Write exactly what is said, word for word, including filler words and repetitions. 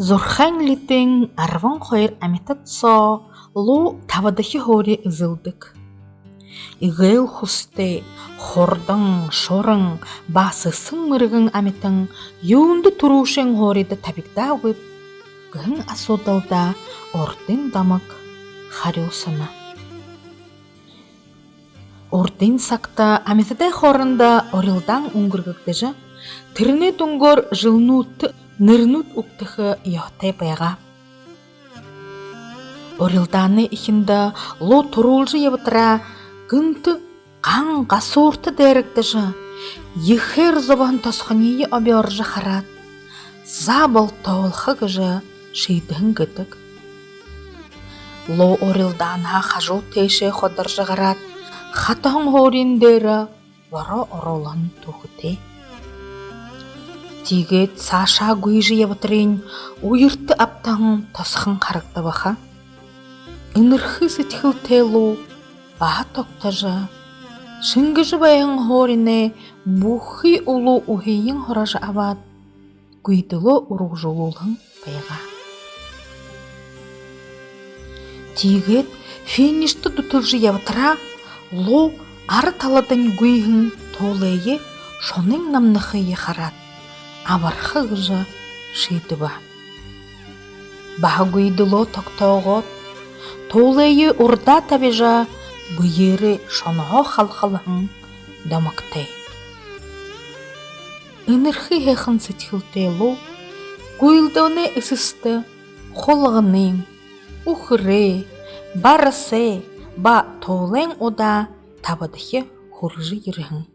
Зурхайн литын арбан хоёр амитад соо Луу табадахи һуури эзэлдэг. Эгээл хүсэтэй, хурдан, шуран ба сэсэн мэргэн амитан юундэ түрүүшын һуурида табигдаагүйб гэһэн асуудалда урдын домог харюусана. Урдын сагта амитадай хоорондо урилдаан үнгэргэгдэжэ, тэрэнэй дүнгөөр жэлнүүдтэ нэрэнүүд үгтэхэ ёһотой байгаа. Урилдаанай эхиндэ Луу түрүүлжэ ябатараа, гэнтэ ган гасуурта дайрагдажа, ехээр зобоһон тосхониие обёоржо хараад, заабол тоолохо гэжэ шиидэһэн гэдэг. Луу урилдаанһаа хажуу тээшээ ходаржа гараад, хатаһан һуурин дээрэ бороо оруулһан түүхэтэй. Тиигээд саашаа гүйжэ ябатарынь үертэ абтаһан тосхон харагдаба ха. Энэрхы сэдьхэлтэй Луу баһа тогтожо, шэнгэжэ байһан һууринай бүхы үлүү уһыень һуража абаад, гүйдэлөө үргэлжэлүүлһэн байгаа. Тиигээд финишта дүтэлжэ ябатараа, Луу ара таладань гүйһэн туулайе шонын намнахые хараад, абарха гэжэ шиидэбэ. Баһа гүйдэлөө тогтоогоод, туулайе урдаа табижа, бэеэрээ шоноһоо халхалһан домогтой. Энэрхы һайхан сэдьхэлтэй Луу гүйлдэлнэй эсэстэ хулганын, үхэрэй, барасай ба туулайн удаа табадахи хүрэжэ ерэһэн.